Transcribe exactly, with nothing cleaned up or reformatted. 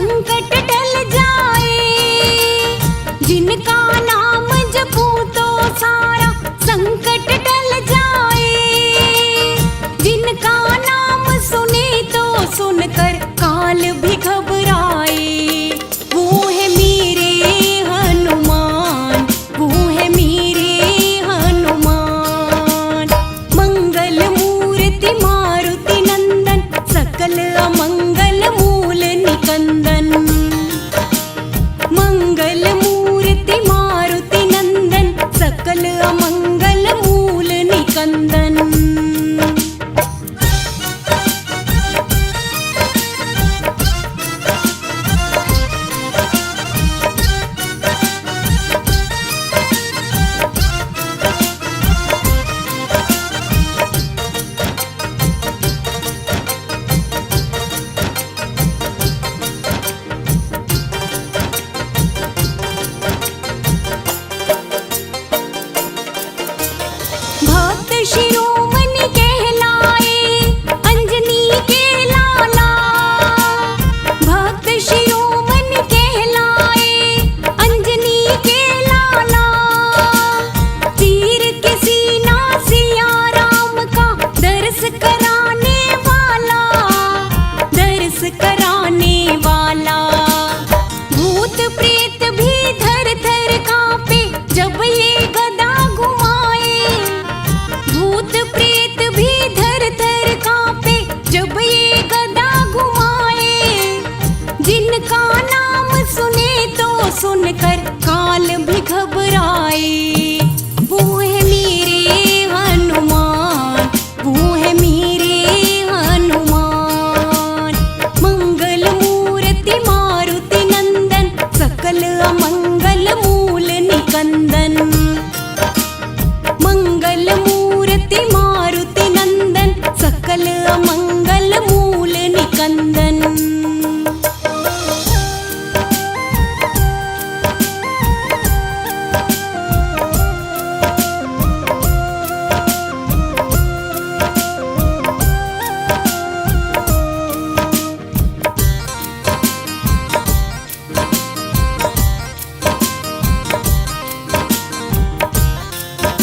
संकट टल जाए, जिनका नाम जपूं तो सारा संकट टल जाए। जिनका नाम सुने तो सुनकर काल भी घबराए। वो है मेरे हनुमान, वो है मेरे हनुमान। मंगल मूर्ति मारुति नंदन, सकल अमंगल मूल निकंदन। मंगल मूर्ति मारुति नंदन, सकल अमंगल मूल निकंदन। भक्त शिरोमणि कहलाए अंजनी के लाला। भक्त शिरोमणि कहलाए अंजनी के लाला। चीर के सीना सिया राम का दर्श कराने वाला, दर्श कराने वाला। भूत प्रेत भी थर थर कांपे जब ये गदा घुमाए। भूत प्रेत भी थर थर कांपे जब ये गदा घुमाए। जिनका नाम सुने तो सुनकर